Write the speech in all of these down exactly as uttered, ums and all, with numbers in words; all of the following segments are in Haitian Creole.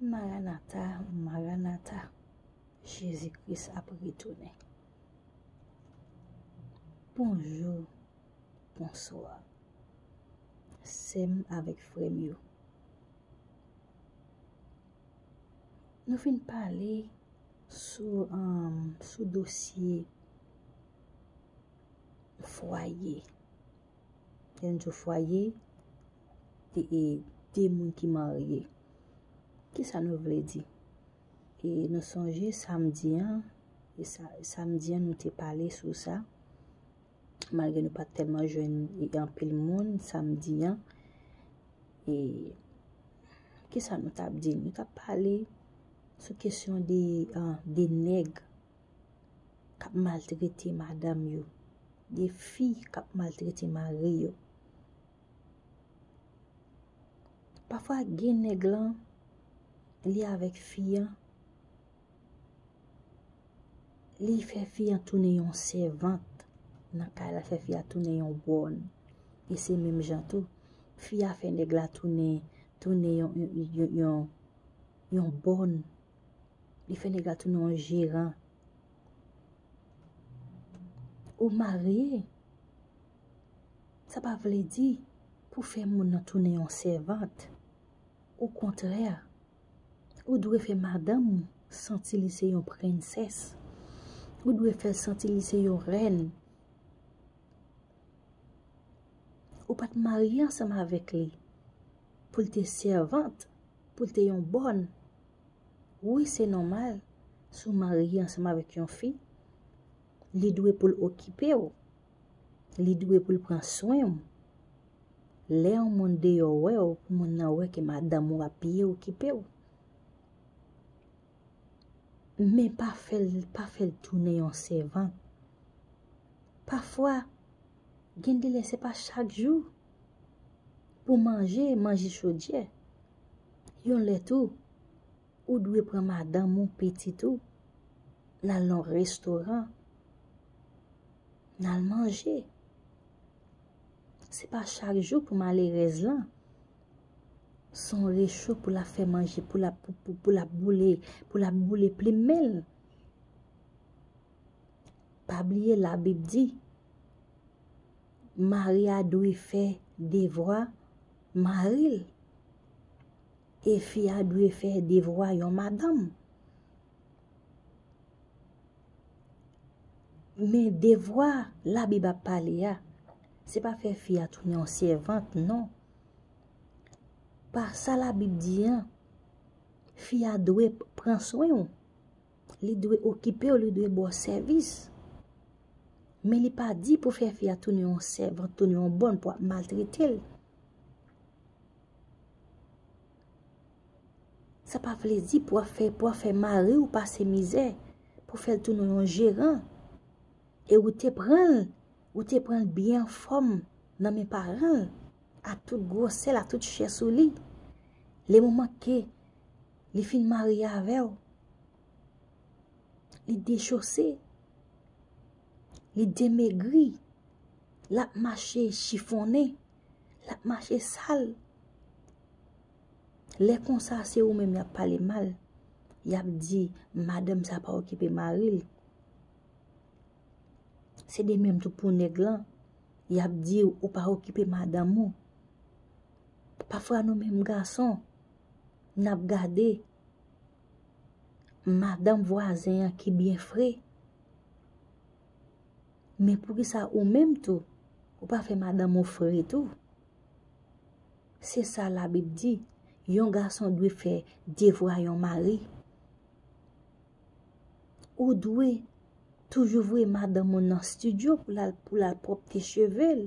Maranata, Maranata, Jezi Kris ap retounen. Bonjou, bonswa, sè m avèk frè m yo. Nou fin pale sou, um, sou dosye fwaye. Lè n di fwaye, de, e, de moun ki marye. Kisa nou vle di? E nou sonje samdi an, e sa, samdi an nou te pale sou sa. Malgre nou pa t tèlman jwenn, e, anpil moun samdi an. E kisa nou t ap di? Nou t ap pale sou kesyon de, ah, de nèg k ap maltrete madanm yo, de fi k ap maltrete mari yo. Pafwa gen nèg lan, li avèk fi an, li fè fi an tounen yon sèvant nan kay la, fè fi a tounen yon bòn. E se menm jan tou, fi a fè nèg la tounen, tounen yon, yon, yon, yon, yon bòn. Li fè nèg la tounen yon jeran. Ou marye, sa pa vle di pou fè moun nan tounen yon sèvant. Okontrè, ou dwe fè madanm ou santi li se yon prensès. Ou dwe fè l santi li se yon rèn. Ou pa t marye ansanm avèk li pou l te sèvant, pou l te yon bòn. Wi, se nòmal, si w marye ansanm avèk yon fi, li dwe pou l okipe w. Li dwe pou l pran swen w. Lè yon moun deyò wè w, pou moun nan wè ke madanm ou ap byen okipe w. Men pa fè l, pa fè l tounen yon sèvant. Pafwa, gen de lè se pa chak jou pou manje, manje chodyè. Yon lè tou, ou dwe pran madanm ou, pitit ou, n al nan yon restoran, n al manje. Se pa chak jou pou malerèz lan, se yon recho pou l ap fè manje, pou l ap, pou, pou, pou l ap boule, pou l ap boule plim men l. Pa bliye Labib di, mari a dwe fè devwa mari l, e fi a dwe fè devwa yon madanm. Men devwa Labib ap pale a, se pa fè fi a tounen yon sèvant, non. Pa sa Labib di an, fi a dwe pran swen w. Li dwe okipe w, li dwe ba w sèvis. Men li pa di pou fè fi a tounen yon sèvant, tounen yon bòn pou ap maltrete l. Sa pa vle di pou ap fè, pou ap fè mari w pase mizè, pou fè l tounen yon jeran. E ou te pran l, ou te pran l byen anfòm nan men paran l, a tout gwosè l, a tout chè sou li. Le moman ke li fin marye avè w, li dechose, li demegri, l ap mache chifonnen, l ap mache sal. Lè konsa, se ou menm y ap pale mal. Y ap di, madanm sa pa okipe mari l. Se de menm tou pou nèg lan. Y ap di, ou pa okipe madanm ou. Pafwa nou menm gason, n ap gade madanm vwazen an ki byen fre. Men poukisa ou menm tou, ou pa fè madanm ou fre tou? Se sa Labib di, yon gason dwe fè devwa yon mari. Ou dwe toujou voye madanm ou nan estidyo pou l al, pou l al pwòpte cheve l,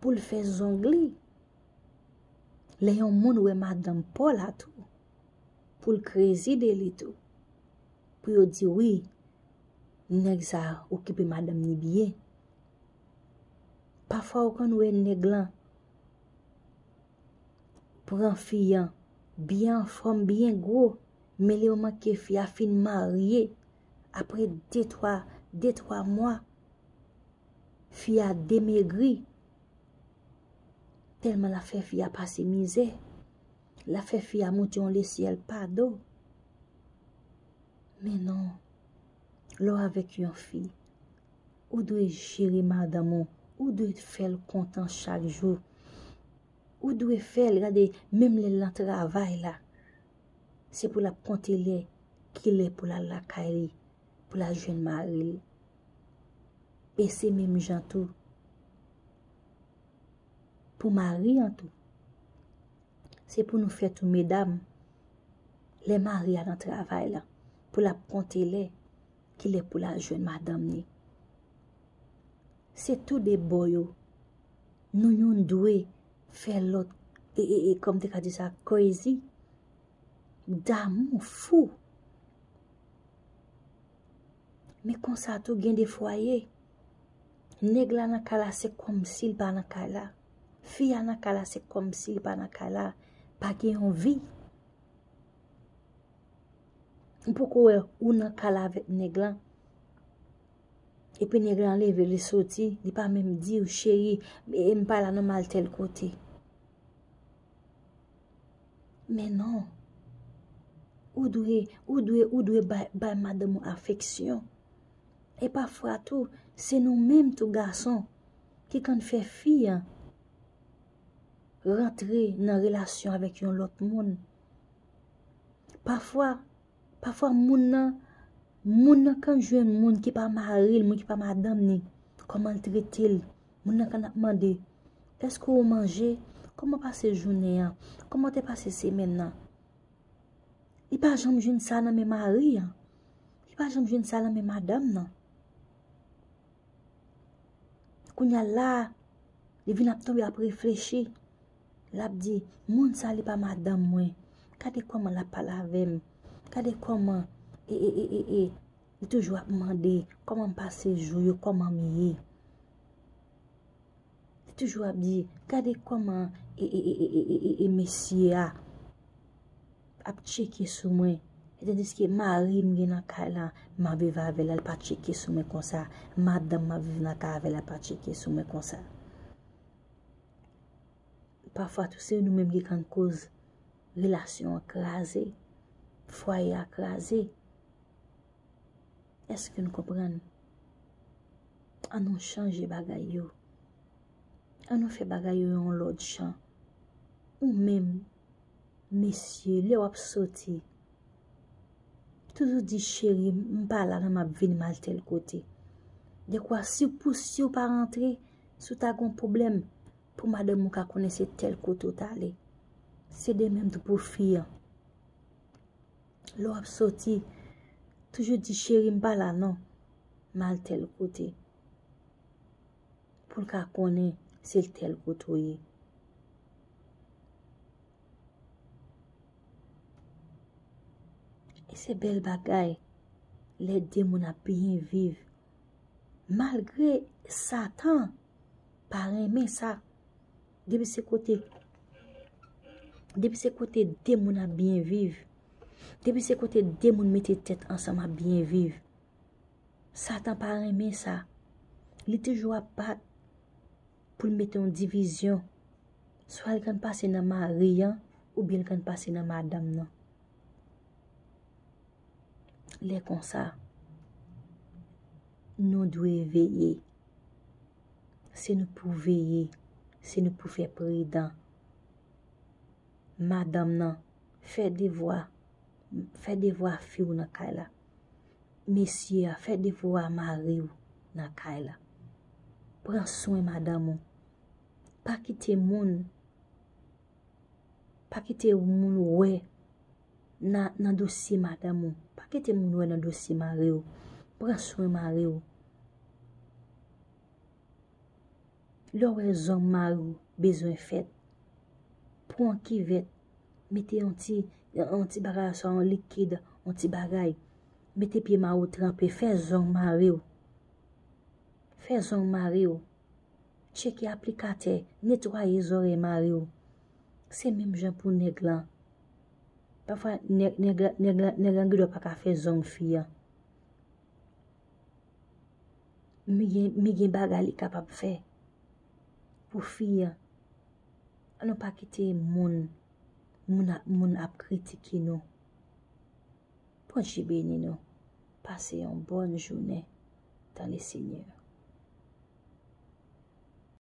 pou l fè zong li. Lè yon moun wè madanm pa w la tou, pou l krezi de li tou. Pou yo di, wi, nèg sa a okipe madanm ni byen. Pafwa ou konn wè nèg lan pran fi an byen anfòm, byen gwo, men le moman ke fi a fin marye, apre de twa, de twa mwa, fi a demegri, tèlman l ap fè fi a pase mizè. L ap fè fi a moute yon lesyèl pa do. Men non, lè w avèk yon fi, ou dwe jere madanm ou, ou dwe fè l kontan chak jou. Ou dwe fè l, gade, menm lè l nan travay la, se pou l ap konte lè, kilè pou l al lakay li, pou l al jwenn mari l. E se menm jan tou pou mari an tou. Se pou nou fè tou, medam, lè mari a nan travay la, pou l ap konte lè, kilè pou l al jwenn madanm li. Se tou de bò yo. Nou youn dwe fè lòt, e, e, e, kòm te ka di sa, crazy. Damou fou. Men konsa tou gen de fwaye. Nèg la nan kay la se kòmsi l pa nan kay la. Fi a nan kay la se kòmsi l pa nan kay la. Pa gen yon vi. Ou poko wè ou nan kay la avèk nèg lan. Epi nèg lan leve, li soti, li pa menm di w, cheri, e, e, m pa la non, m al tèl kote. Men non. Ou dwe, ou dwe, ou dwe bay, bay madanm ou afeksyon. E pafwa tou, se nou menm tou gason ki konn fè fi an rantre nan relasyon avèk yon lòt moun. Pafwa, pafwa moun nan, moun nan konn jwenn moun ki pa mari l, moun ki pa madanm ni, kòman l trete l. Moun nan konn ap mande, èske w manje? Kòman pase jounen an? Kòman te pase semèn nan? Li pa janm jwenn sa nan men mari an. Li pa janm jwenn sa nan men madanm nan. Kounye a la, li vin ap tonbe ap reflechi. L ap di, moun sa li pa madanm mwen. Gade kòman l ap pale avè m. Gade kòman, e, e, e, e, e. Li toujou ap mande, kòman m pase jou yo, kòman m ye. Li toujou ap di, gade kòman e, e, e mesye a ap tcheke sou mwen. E tandiske mari m gen nan kay la, m ap viv avè l, l pa tcheke sou mwen konsa. Madanm m ap viv nan kay avè l, l pa tcheke sou mwen konsa. Pafwa tou se nou menm ki konn koz relasyon an kraze, fwaye a kraze. Èske n konprann? Ann nou chanje bagay yo. Ann nou fè bagay yo yon lòt jan. Ou menm, mesye, lè w ap soti, toujou di, cheri, m pa la non, m ap vini, m al tèl kote. Dekwa, si pou si w pa rantre, si w ta gen yon pwoblèm, pou madanm ou ka konnen se tèl kote w t ale. Se de menm tou pou fi an. Lè w ap soti, toujou di, cheri, m pa la non, m al tèl kote. Pou l ka konnen se tèl kote w ye. E se bèl bagay lè de moun ap byen viv. Malgre Satan pa renmen sa. Depi se kote, depi se kote de moun ap byen viv, depi se kote de moun mete tèt ansanm ap byen viv, Satan pa renmen sa. Li toujou ap bat pou l mete yon divizyon. Swa l konn pase nan mari an, oubyen l konn pase nan madanm nan. Lè konsa, nou dwe veye. Se nou pou veye, se nou pou fè pridan. Madanm nan, fè devwa, fè devwa fi w nan kay la. Mesye a, fè devwa mari w nan kay la. Pran swen madanm ou. Pa kite moun, pa kite moun wè nan, nan dosye madanm ou. Pa kite moun wè nan dosye mari w. Pran swen mari w. Lè w wè zong mari w bezwen fèt, pran yon kivèt, mete yon ti, yon ti bagay, swa yon likid, yon ti bagay. Mete pye mari w tranpe, fè zong mari w. Fè zong mari w. Tcheke aplikatè, netwaye zòrèy mari w. Se menm jan pou nèg lan. Pafwa, nèg, nèg, nèg, nèg lan gendwa pa ka fè zong fi an. Men gen, men gen bagay li kapab fè pou fi an. Ann nou pa kite moun Moun ap, moun ap kritike nou. Bondye beni nou. Pase yon bòn jounen dans le Seigneur.